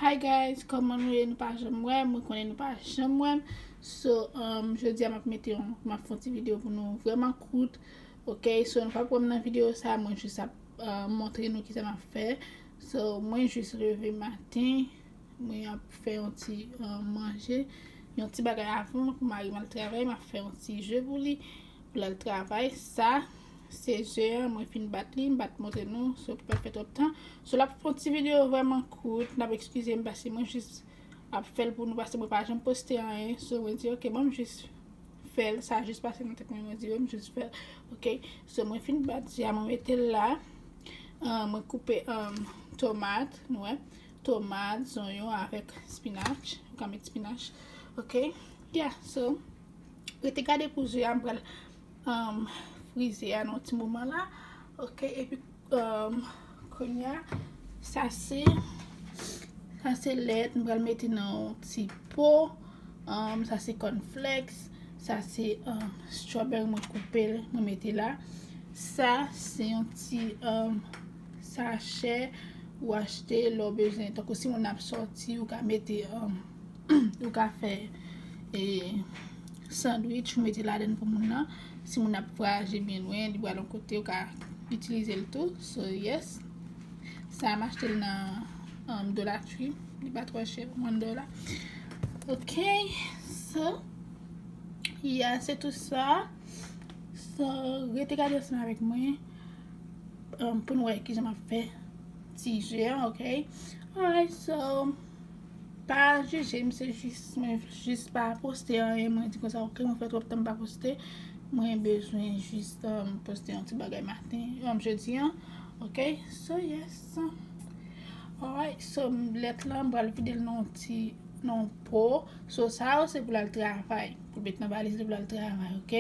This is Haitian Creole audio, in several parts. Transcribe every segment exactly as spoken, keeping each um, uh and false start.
Hi guys, kòman nou ye? Nou pa janm wè m, mwen konnen nou pa janm wè m. So, um, jodi a m ap mete yon, m ap fè yon ti videyo pou nou vrèman kout. Ok, so nou p ap wè m nan videyo sa, mwen jis ap uh, montre nou kisa m ap fè. So, mwen jis leve maten, mwen ap fè yon ti uh, manje, yon ti bagay avan pou mari m al travay, m ap fè yon ti je pou li, pou l al travay. Sa, se je an, mwen fin bat li, m pa t montre nou, so pou pa fè twòp tan. So, l ap fè yon ti videyo vrèman kout, n ap ekskize m paske mwen jis ap fè l pou nou, paske mwen pa janm poste anyen. So, mwen di, ok, ban m jis fè l, sa jis pase nan tèt mwen, mwen di, wi, m jis fè l. Ok, so, mwen fin bat je a, mwen mete l la. Ah, mwen koupe um, tomat, nou wè, tomat, zonyon avèk spinach. Ou ka met spinach. Ok, yeah, so, rete gade pou je a, m pral um, frize a nan ti moman la. Ok, epi um, kounye a, sa se, sa se lèt, m pral mete nan yon ti po. Um, sa se cornflakes, sa se um, strawberry mwen koupe l, mwen mete la. Sa se yon ti um, sachè ou achte lè w bezwen. Tankou si moun ap sòti, ou ka mete um, ou ka fè e, sandwich, ou mete ladann pou moun nan. Si moun nan ap vwayaje byen lwen, li pral yon kote, ou ka itilize l tou. So, yes. Sa, m achte l nan um, Dollar Tree. Li pa twò chè, one dollar. Ok. So, yeah, se tout sa. So, rete gade ansanm avèk mwen um, pou nou wè kijan m ap fè ti je an, ok? Alright, so, pa jije m, se jis, mwen jis pa poste anyen, mwen di konsa, ok, mwen fè twòp tan m pa poste, mwen bezwen jis um, poste yon ti bagay maten, um, jodi an, ok? So, yes. Alright, so, lèt la, m pral vide l nan yon ti, nan yon po. So, sa yo, se pou l al travay. Pou l met nan valiz li, pou l al travay, ok?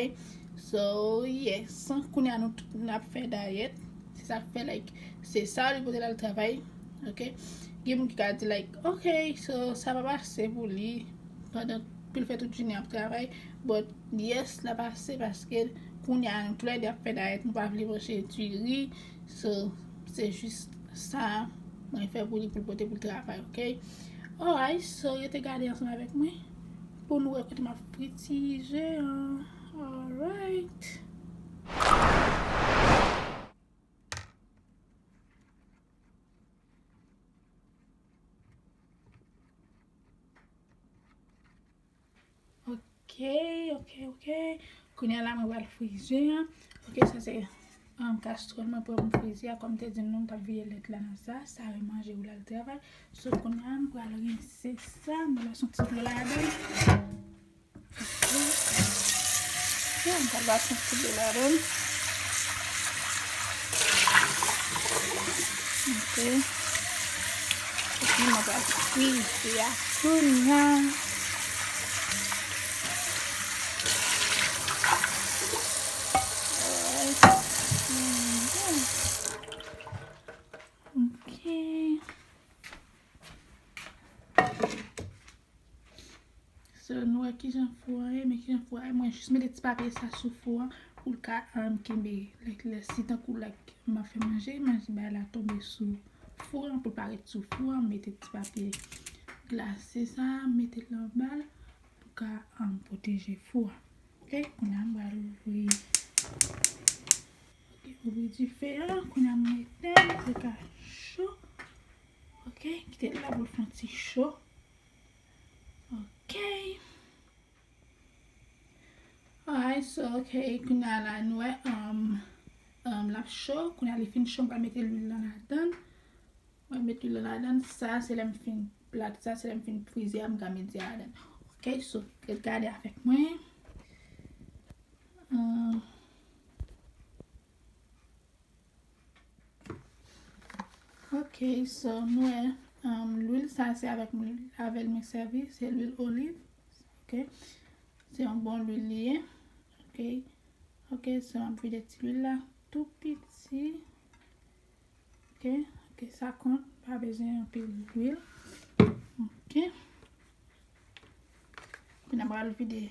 So, yes. Kounye a nou tout n ap fè dayèt. Se sa k fè, like, se sa li pote l al travay. Ok? Gen moun ki ka di, like, ok, so, sa p ap ase pou li pandan pou l fè tout jounen ap travay. But, yes, l ap ase paske kounye a nou toulède ap fè dayèt, nou pa vle manje diri. So, se jis sa mwen fè pou li, pou l pote pou l travay, ok? Alright, so, rete gade ansanm avèk mwen. Pou nou wè kote m ap fritije an. Alright. Ok, ok, ok. Kounye a la, mwen pral frize an. Ok, sa se um, kastròl mwen pran pou m frize a. Kòm te di nou, m t ap vide lèt la nan sa. Sa, e manje ou l al travay. So, kounye a, m pral rense sa. M pral met yon ti dlo ladan l. Ok. Ok, m pral met yon ti dlo ladan l. Ok. Epi, mwen pral frize a kounye a. Ok. So, nou wè kijan fou an ye, men kijan fou an ye. Mwen jis mete ti papye sa sou fou an pou l ka um, kenbe. Like, lè si tankou, like, m ap fè manje, manje bagay la tonbe sou fou an, pou l pa ret sou fou an, mete ti papye glase sa, mete l anba l pou ka um, pwoteje fou an. Ok, kounye a m pral ouvri. Ok, ouvri dife a, kounye a m etenn, li ka cho. Ok, kite l la pou l fè yon ti cho. Ok. Alright, so, ok, kounye a la, nou wè, um, um, l ap cho. Kounye a, li fin cho, m pral mete lwil lan ladan l. Mwen met lwil lan ladan l. Sa, se lè m fin plat, sa, se lè m fin frize a, m ka met ladan l. Ok, so, ret gade avèk mwen. Um, Ok, so nou wè, um, lwil sa se avèk mwen, avè l mwen sèvi, se lwil oliv. Ok, se yon bon lwil li ye. Ok, ok, so m ap vide ti lwil la tou piti. Ok, ok, sa kont, pa bezwen anpil lwil. Ok. Kounye a m pral vide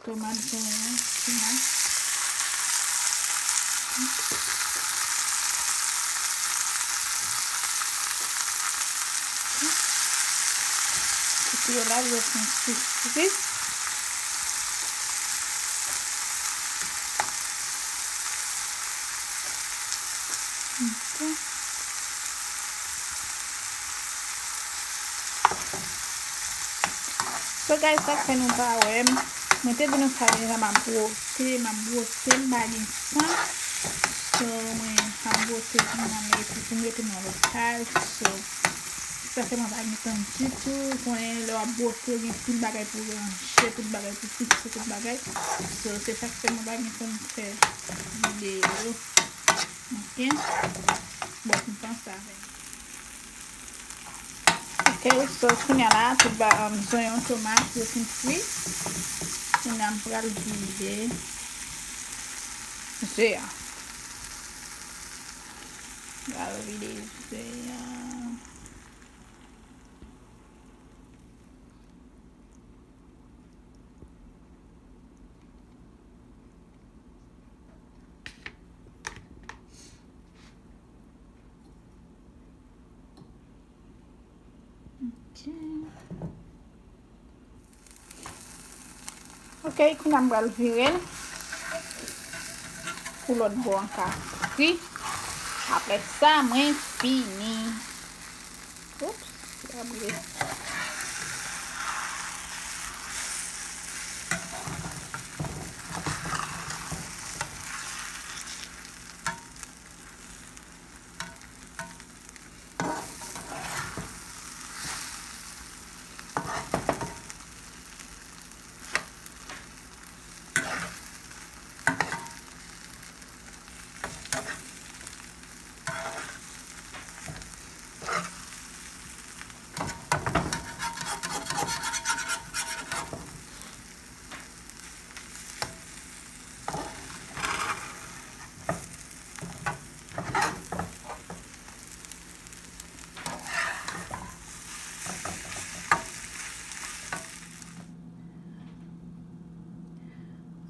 tomat, zonyon, spinach. Yo la, yo fin fri. Ok. So, guys, sa k fè nou pa wè m. Mwen te di nou sa deja, m ap bwote, m ap bwote, m pa gen tan. So, mwen ap bwote pou mwen rete, pou m rete nan lòt kay. So, sa fè mwen pa gen tan ditou. Konnen lè w ap bwote, ou gen pil bagay pou ranje, pil bagay pou fikse, tout bagay. So, se sa k fè mwen pa gen tan fè videyo. Ok? Bon, m panse avè m. Ok, so, kounye a la, tout ba, um, zonyon, tomat, yo fin fri. Kounye a, m pral vide ze a. M pral vide ze a. Ok. Ok, kounye a m pral vire l pou lòt bò an ka fri. Apre sa, mwen fini. Oups, li pa boule.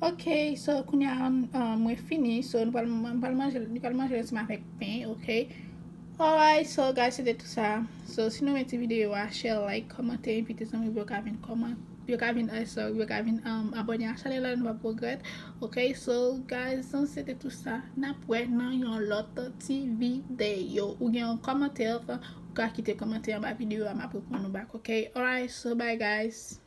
Ok, so kounye a, um, mwen fini. So, nou pral, nou pral manje, nou pral manje l ansanm avèk pen, ok? Alright, so guys, se te tou sa. So, si nou renmen ti videyo a, share, like, kòmante, envite zanmi pou yo ka vin kòman-, pou yo ka vin, uh, sorry, pou yo ka vin, um, abòne a chanèl la, nou p ap regrèt. Ok, so guys, se te tou sa. N ap wè nan yon lòt ti videyo. Ou gen yon kòmantè, ou ka kite kòmantè anba videyo a, m ap reponn ou back, ok? Alright, so bye guys.